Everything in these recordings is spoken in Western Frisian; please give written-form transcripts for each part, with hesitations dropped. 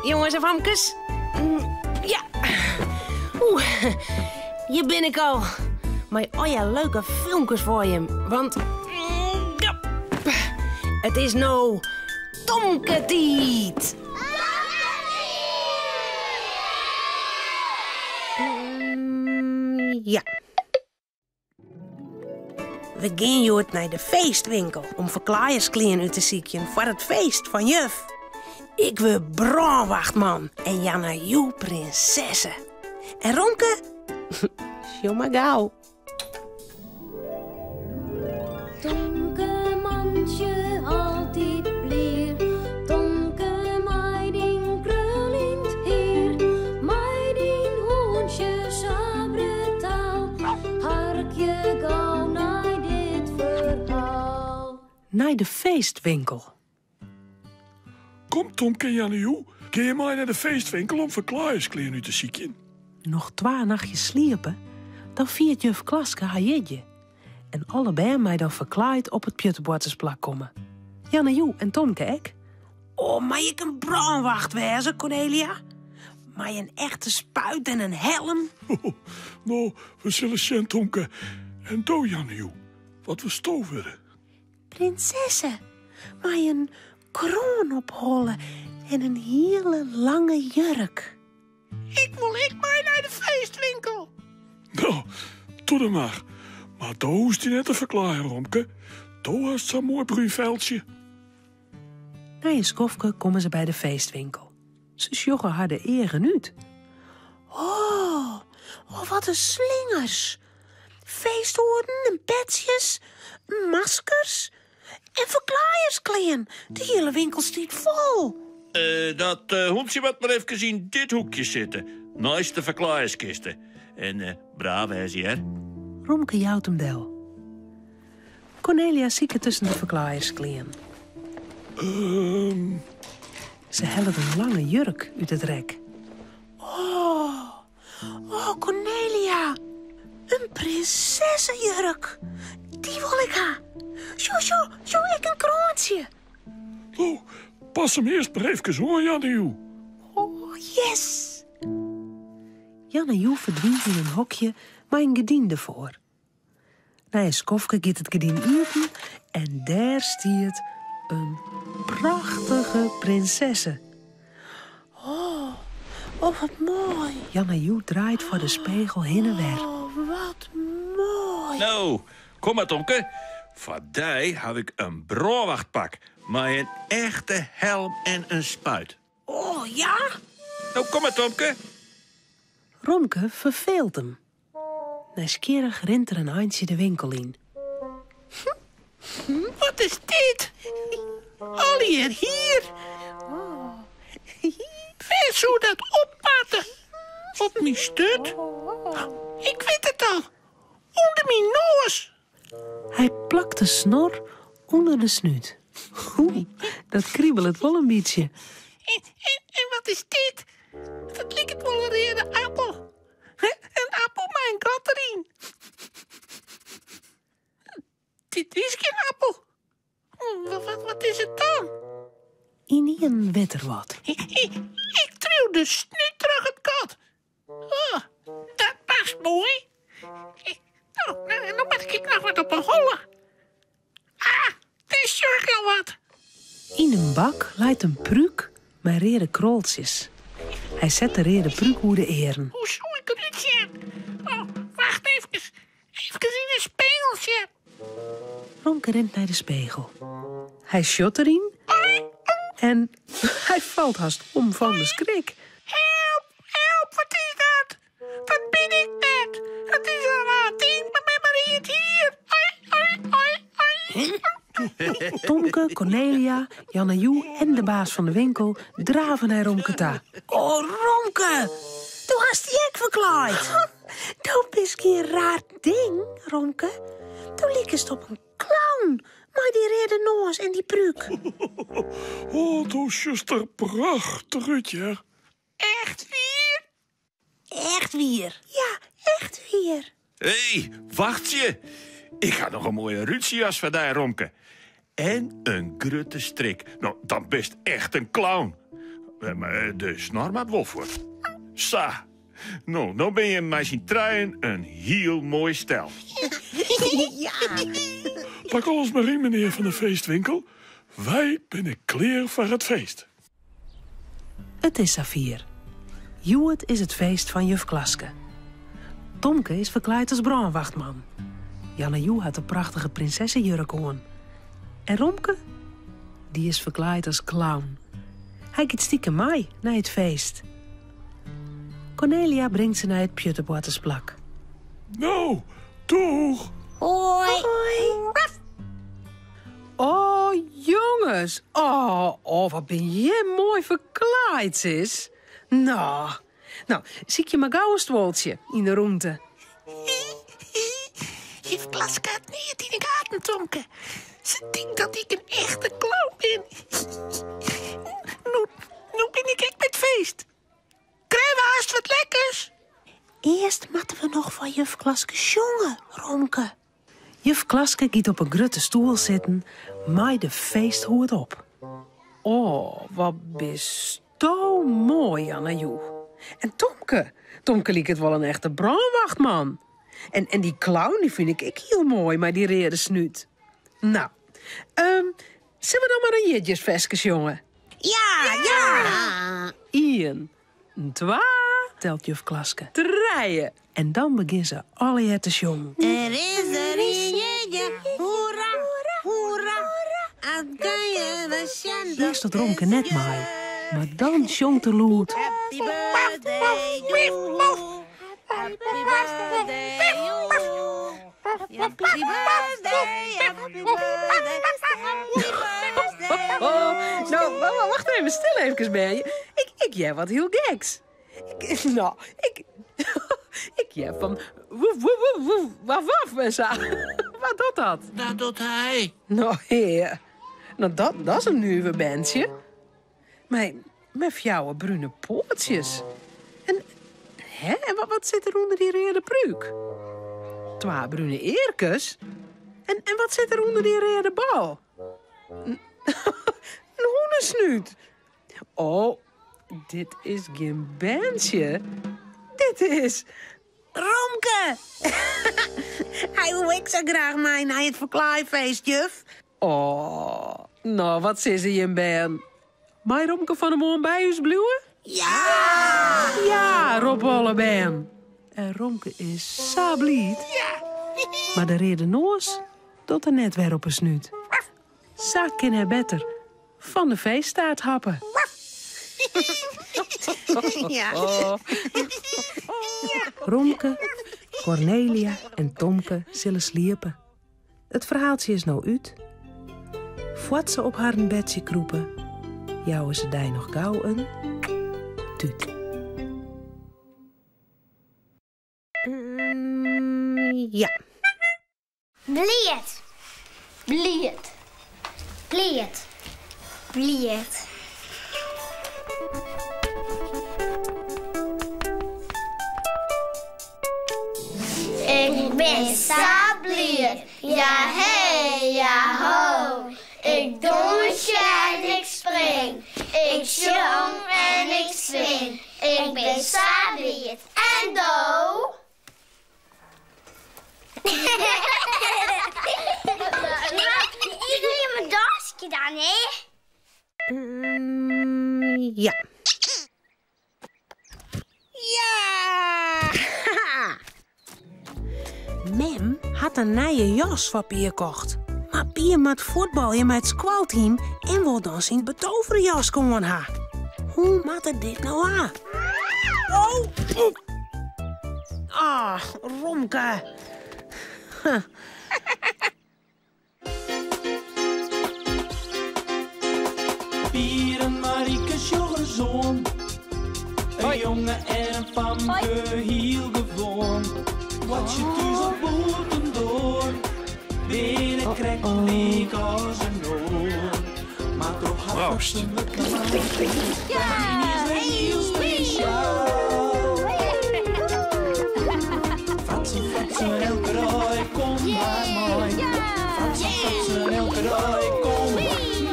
Jonges en famkes. Ja. Oeh, hjir bin ik al. Mei allegear leuke filmkes foar jim. Want ja, it is no Tomke-tiid. Ja. We gean hjoed nei de feestwinkel om ferklaaiersklean út te sykjen foar it feest fan juf. Ik wurd brânwachtman en Janna Joe prinsesse. En Romke? Sjoch mar gau. Tomke mantsje altyd blier, Tomke mei dyn kruljend hier, mei dyn hûntsje sa brutaal, harkje gau nei dit ferhaal. Nei de feestwinkel. Kom Tomke en Jannejoe, gean je mei nei de feestwinkel om ferklaaiersklean út te sykjen? Noch twa nachtjes sliepe, dan fiert juf Klaske har jierdei. En alle bern mei dan ferklaaid op it pjutteboartersplak komme. Jannejoe en Tomke ek. Oh, mei ik in brânwacht wêze, Cornelia? Mei in echte spuit en in helm? No, we sille sjen, Tomke. En do, Jannejoe, wat wolsto wurde? Prinsesse, mei in kroan op holle en in hiele lange jurk. Ik wol ek mei nei de feestwinkel. No, doe dan mar. Mar do hoechst dy net te ferklaaien, Romke. Do hast sa'n moai brún feltsje. Nei in skoftke komme se by de feestwinkel. Se sjogge har de eagen út. Oh, oh, wat in slingers! Feesthoeden en petsjes, maskers en ferklaaiersklean. De hiele winkel stiet fol. Eh, dat eh, hûntsje moat mar efkes yn dit hoekje sitte, neist de ferklaaierskiste. En eh, braaf wêze, hear. Romke jout him del. Cornelia siket tusken de ferklaaiersklean. Ehm. Se hellet in lange jurk út it rek. Oh, Oh, Cornelia, in prinsessejurk. Dy wol ik ha. Sjoch, sjoch, sjoch, ek in kroantsje. Oh, pas him earst mar efkes oan, Jannejoe. Oh, yes! Jannejoe ferdwynt yn in hokje mei in gerdyn derfoar. Nei in skoftke giet it gerdyn iepen en dêr stiet in prachtige prinsesse. Oh, oh wat moai. Jannejoe draait foar de spegel hinne en wer. Oh, wat moai. No, kom mar Tomke. Foar dy haw ik in brânwachtpak mei in echte helm en in spuit. Oh, ja? No, kom mar Tomke. Romke ferfeelt him. Nijsgjirrich rint er in eintsje de winkel yn. Wat is dit? Allegear hier. Wêr soe dat op moatte? Op myn sturt? Ik wit it al. Under myn noas. Hy plakt de snor ûnder de snút. Oeh, dat kribelet wol in bytsje. En, en, en wat is dit? Dat liket wol in reade appel. In appel mei in gat deryn. Dit is gjin appel. Wat, wat is it dan? Ynienen wit er wat. Ik triuw de snút troch it gat. Oh, dat past moai. No, no moat ik noch wat op 'e holle. Ah, dêr sjoch ik al wat. Yn in bak leit in prúk mei reade kroltsjes. Hy set de reade prúk oer de earen. Hoe soe ik derút sjen? Oh, wacht efkes. Efkes yn 'e spegel sjen. Romke rint nei de spegel. Hy sjocht deryn en hy falt hast om fan de skrik. Help, help, wat is dat? Dat bin ik net. Dat is in raar ding, mar mei mar read hier. Ai, ai, ai, ai. Tomke, Cornelia, Jannejoe en de baas fan de winkel drave nei Romke ta. Oh, Romke, do hast dy ek ferklaaid. Do bist gjin raar ding, Romke. Do likest op in clown mei dy reade noas en dy prúk. Oh, do sjochst der prachtich út, hear. Echt wier? Echt wier. Ja, echt wier. Hé, wachtsje. Ik ha noch in moaie rútsjejas foar dy, Romke. En in grutte strik. No, dan bist echt in clown. Mar de snor moat wol fuort. Sa, no, no bin je mei syn trijen in hiel moai stel. Ja! Pak alles mar yn, menear fan de feestwinkel. Wy binne klear foar it feest. It is safier. Hjoed is it feest fan juf Klaske. Tomke is ferklaaid as brânwachtman. Janne Joe hat de prachtige prinsessejurk oan. En Romke? Dy is ferklaaid as clown. Hy giet stikem mei nei it feest. Kornelia bringt se nei it pjutteboartersplak. No, doeg! Hoi! Oh, jonges! Oh, oh, wat bin jim moai ferklaaid, sis. No, no, sykje mar gau in stuoltsje yn de rûnte. Juf Klaske hat neat yn 'e gaten, Tomke. Se tinkt dat ik in echte clown bin. No, no bin ik ek by it feest. Krije we hast wat lekkers? Earst moatte we noch foar juf Klaske sjonge, Romke. Juf Klaske giet op 'e grutte stoel sitten mei de feesthoed op. Oh, wat bisto moai, Janne Joe. En Tomke, Tomke liket wol in echte brânwachtman. En, en dy clown dy fyn ik ek hiel moai mei dy reade snút. No, um, sille we dan mar in jierdeisferske sjonge? Ja, ja! Ien, twa, telt juf Klaske. Trije. En dan begjinne se allegear te sjongen. Der is der in jierdei, hoera, hoera. Dat kin je wer sjen. Earst docht Romke net mei, mar dan sjongt er lûd. Happy birthday to you. Happy birthday to you. Happy birthday, happy birthday, happy birthday. Oh, no, wacht even, stil efkes, bern. Ik, ik hear wat hiel geks. Ik, no, ik, ik hear fan woef, woef, woef, woef, waf, waf en sa. Wat docht dat? Dat docht hy. No, hear. No, dat, dat is in nuver berntsje. Mei, mei fjouwer brune poatsjes. En, hè, en wat, wat sit der ûnder dy reade prúk? Twa brune earkes? En, en wat sit der ûnder dy reade bal? In hûnesnút. Oh, dit is gjin berntsje. Dit is Romke! Hy woe ek sa graach mei nei it ferklaaifeest, juf. Oh, no, wat sizze jim bern? Mei Romke fan 'e moarn by ús bliuwe? Ja! Ja, roppe alle bern. En Romke is sa bliid. Mar de reade noas docht er net wer op 'e snút. Sa kin hy better fan de feesttaart happe. Ja. Romke, Kornelia en Tomke sille sliepe. It ferhaaltsje is no út. Foar't se op harren bedsje krûpe, jouwe se dy noch gau in tút. Ja. Bliid. Bliid. Bliid. Bliid. Ik bin sa bliid, ja hee, ja ho. Ik dûnsje en ik spring, ik sjong en ik swing. Ik bin sa bliid, en do? Ik wil mijn dansje dan, hè? Ja. Ja! Mem hat in nije jas foar Pier kocht. Mar Pier moat fuotbalje mei it skoalteam en wol dan syn betovere jaske oan ha. Hoe moat er dit no ha? Oh! Ah, Romke. Huh. Pier en Marike sjogge ris oan. In jonge en in famke, hiel gewoan. Boartsje thús of bûtendoar, binne krekt lyk as in oar. Mar troch har Proost. fatsoenlike man is wer hiel spesjaal. Fratsen, fratsen, elke dei, kom mar mei. Fratsen, fratsen, elke dei, kom mar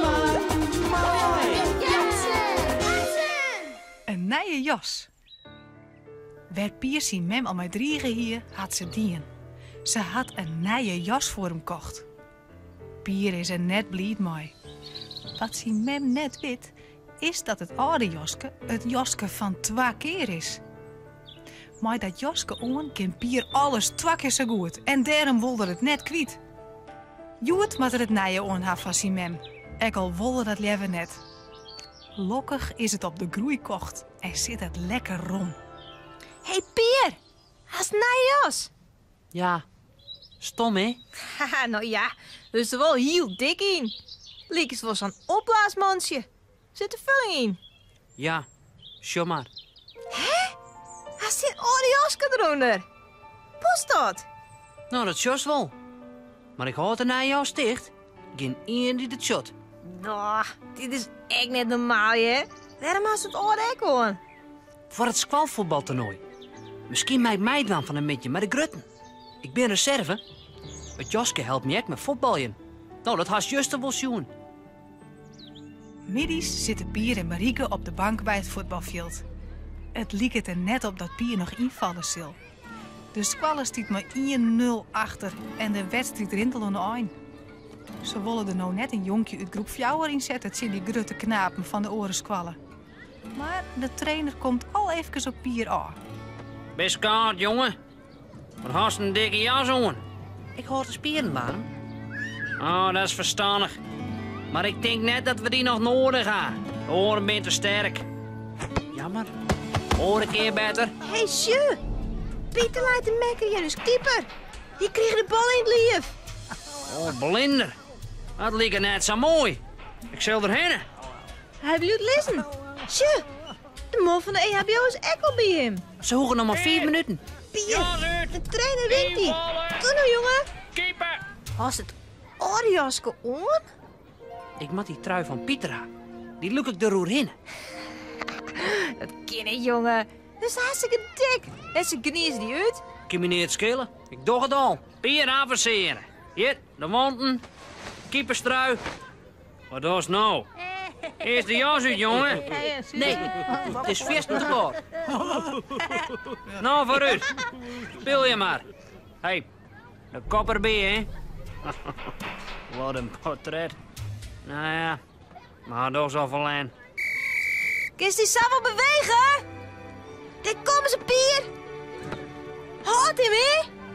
mei. nije jas. Wêr't Pier syn mem al mei drige hie, hat se dien. Se hat in nije jas foar him kocht. Pier is der net bliid mei. Wat syn mem net wit, is dat it âlde jaske it jaske fan twa kear is. Mei dat jaske oan kin Pier alles twa kear sa goed en dêrom wol er it net kwyt. Hjoed moat er it nije oan ha fan syn mem, ek al wol er dat leaver net. Lokkich is it op de groei kocht en sit it lekker rom. Hey Pier, hast in nije jas? Ja, stom hè? Haha, no ja, wurdst der wol hiel dik yn. Likest wol sa'n opblaasmantsje. Sit der fulling yn? Ja, sjoch mar. Hè? Hast dyn âlde jaske derûnder? Past dat? No, dat sjochst wol. Mar ik hâld de nije jas ticht. Gjin ien dy't it sjocht. Noh, dit is ek net normaal, hear. Wêrom hast it âlde ek oan? Foar it skoalfuotbaltoernoai. Miskien mei ik meidwaan fan 'e middei mei de grutten. Ik bin reserve. It jaske helpt my ek mei fuotbaljen. No, dat hast juster wol sjoen. Middeis sitte Pier en Marieke op de bank by it fuotbalfjild. It liket der net op dat Pier noch ynfalle sil. De skoalle stiet mei ien nul achter en de wedstriid rint al oan de ein. Se wolle der no net in jonkje út groep fjouwer ynsette tsjin dy grutte knapen fan de oare skoalle. Mar de trainer komt al efkes op Pier ôf. Bist kâld, jonge? Wat hast in dikke jas oan? Ik hâld de spieren waarm. Oh, dat is ferstannich. Mar ik tink net dat we dy noch noadich ha. De oaren binne te sterk. Jammer. Oare kear better. Hey, sjoch. Pieter leit te mekkerjen, ús keeper. Dy krige de bal yn it liif. Oh, blinder. Dat liket net sa moai. Ik sil der hinne. Hy bliuwt lizzen. Sjoch, de man fan de EHBO is ek al by him. Se hoege noch mar fiif minuten. Pier, de trainer winkt dy. Doe no, jonge. Keeper! Hast it âlde jaske oan? Ik moat dy trui fan Pieter ha. Dy lûk ik deroerhinne. Dat kin net, jonge. Dat is hartstikke dik. En se gnize dy út. Kin my neat skele. Ik doch it al. Pier avensearre. Hjir, de wanten. Keeperstrui. Wat dochst no? Earst de jas út, jonge. Nee, it is fierstente kâld. No, foarút. Spylje mar. Hey, de kop derby, hè? Wat in portret. Nou ja, mar dochs al ferlern. Kinst dy sa wol bewege? Dêr komme se, Pier. Hâld him,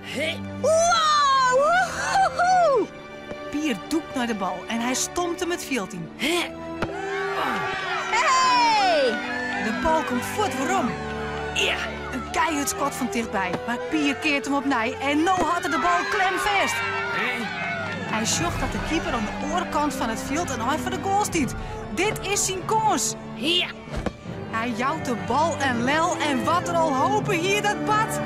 hè? Wow! Woehoehoe! Pier dûkt nei de bal en hy stompt him it fjild yn. Hey! De bal komt fuort werom. In keihurd skot fan tichtby, mar Pier keart him opnij en no hat er de bal klemfêst. Hy sjocht dat de keeper oan de oare kant fan it fjild in ein foar de goal stiet. Dit is syn kâns. Hy jout de bal in lel en wat er al hope hie, dat bart.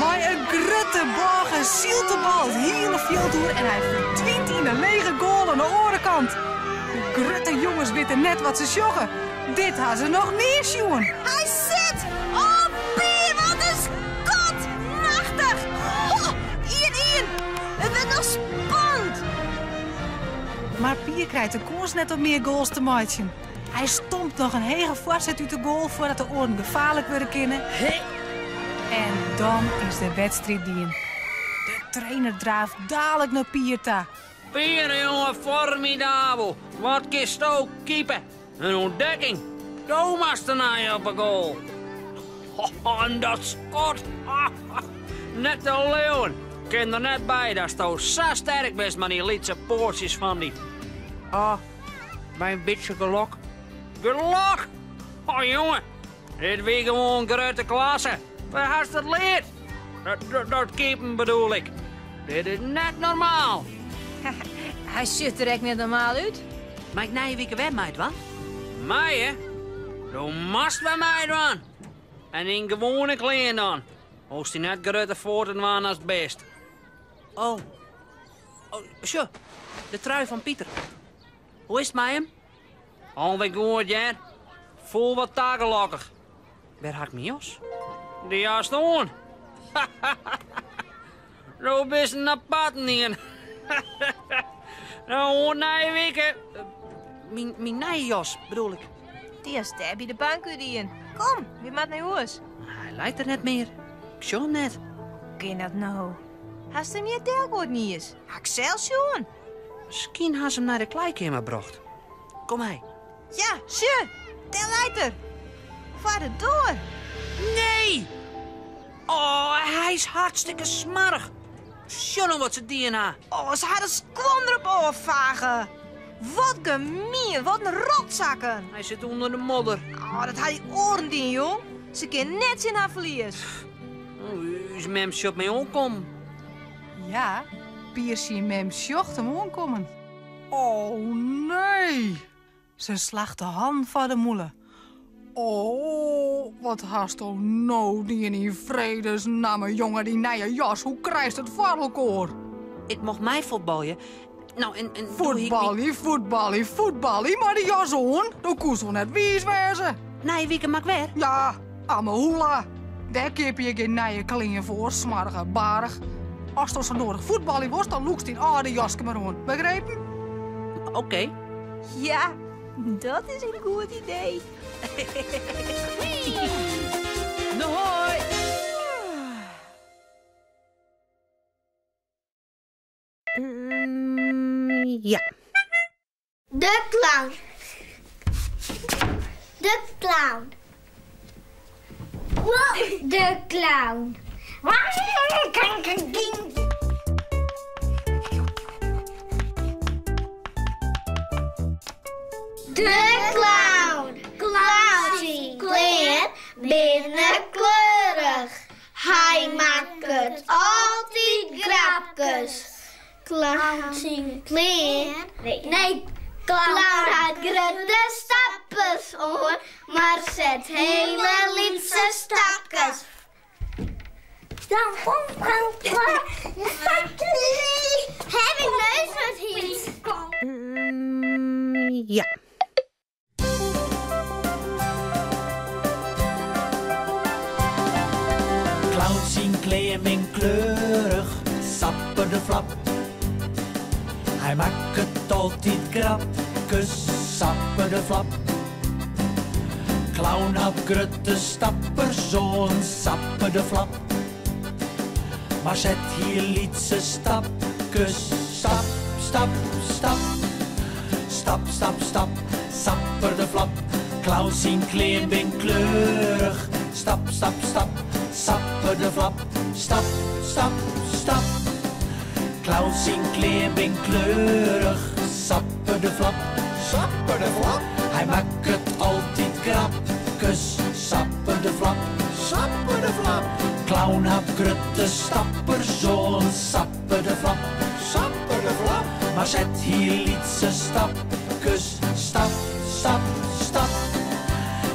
Mei in grutte bôge sylt de bal it hiele fjild oer en hy ferdwynt yn de lege goal oan de oare kant. De grutte jonges witte net wat se sjogge. Dit ha se noch nea sjoen. Hy sit! Oh, Pier, wat in skot! Machtich! Ho, ien-ien! It wurdt noch spannend! Mar Pier krijt de kâns net om mear goals te meitsjen. Hy stompt noch in hege foarset út de goal foardat de oaren gefaarlik wurde kinne. En dan is de wedstriid dien. De trainer draaft dalik nei Pier ta. Pier, jonge, formidabel. Wat kinsto keepe? In ûntdekking. Do moatst tenei op 'e goal. En dat skot. Net te leauwen. Kin der net by datsto sa sterk bist mei dy lytse poatsjes fan dy. Ah, mei in bytsje gelok. Gelok? Oh jonge, dit wie gewoan grutte klasse. Wêr hast it leard? Dat keepen bedoel ik. Dit is net normaal. Hy sjocht der ek net normaal út. Mei ik nije wike wer meidwaan? Meie? Do moatst wer meidwaan. En yn gewoane klean dan. Hoechst dy net grutter foar te dwaan ast bist. Oh. Oh, sjoch, de trui fan Pieter. Hoe is it mei him? Alwer goed, hear. Foel wat ta, gelokkich. Wêr ha ik myn jas? Dy hast oan. Do bist in aparten ien. No, oant nije wike. Myn, myn nije jas, bedoel ik. Dy hast dêr by de bank útdien. Kom, wy moatte nei hûs. Hy leit der net mear. Ik sjoch him net. Hoe kin dat no? Hast him hjir delgoaid niis? Ha ik sels sjoen. Miskien ha se him nei de klaaikeamer brocht. Kom mei. Ja, sjoch, dêr leit er. Foar de doar. Nee! Oh, hy is hartstikke smoarch. Sjoch no wat se dien ha. Oh, se ha de skuon derop ôffage. Wat gemien, wat in rotsakken. Hy sit ûnder de modder. Oh, dat ha dy oaren dien, jong. Se kin net tsjin har ferlies. Oh, ús mem sjocht my oankommen. Ja, Pier syn mem sjocht him oankommen. Oh nee! Se slacht de hannen foar de mûle. Oh, wat hasto no dien yn fredesnamme, jonge, dy nije jas, hoe krijst it foar elkoar? Ik mocht meifuotbalje. No, en, en doe hie ik my- Fuotbalje, fuotbalje, fuotbalje, mei de jas oan? Do koest wol net wiis wêze. Nije wike moat ik wer. Ja, ammehoela. Dêr keapje je gjin nije klean foar, smoarge baarch. Asto sa noadich fuotbalje wolst, dan lûkst dyn âlde jaske mar oan. Begrepen? Oké. Ja, dat is in goed idee. No hoi! Ja. De clown. De clown. De clown. De clown. Clown syn klean binne kleurich. Hy makket altyd grapkes. Clown syn klean. Nee, clown hat grutte stappers oan, mar set hele lytse stapkes. Heb ik neus wat hier? Ja. Clown syn klean binne kleurich, sapper de flap. Hy makket altyd grapkes, sapper de flap. Clown hat grutte stappers oan, sapper de flap. Mar set hiel lytse stapkes, stap, stap, stap. Stap, stap, stap, sapper de flap. Clown syn klean binne kleurich, stap, stap, stap, sapper de flap. Stap, stap, stap. Clown syn klean binne kleurich, sapper de flap, sapper de flap. Hy makket altyd grapkes, sapper de flap, sapper de flap. Clown hat grutte stappers oan, sapper de flap, sapper de flap. Mar set hiel lytse stapkes, stap, stap, stap.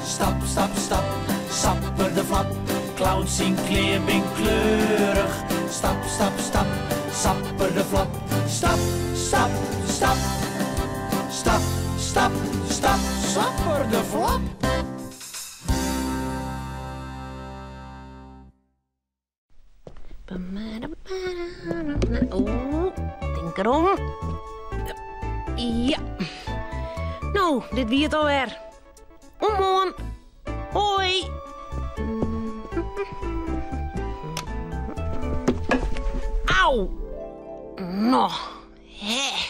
Stap, stap, stap, sapper de flap. Clown syn klean binne kleurich, stap, stap, stap, sapper de flap. Stap, stap, stap, stap, stap, stap, sapper de flap. Oeh, tink derom. Ja. No, dit wie it alwer. Oant moarn. Hoi. Au. No, hè.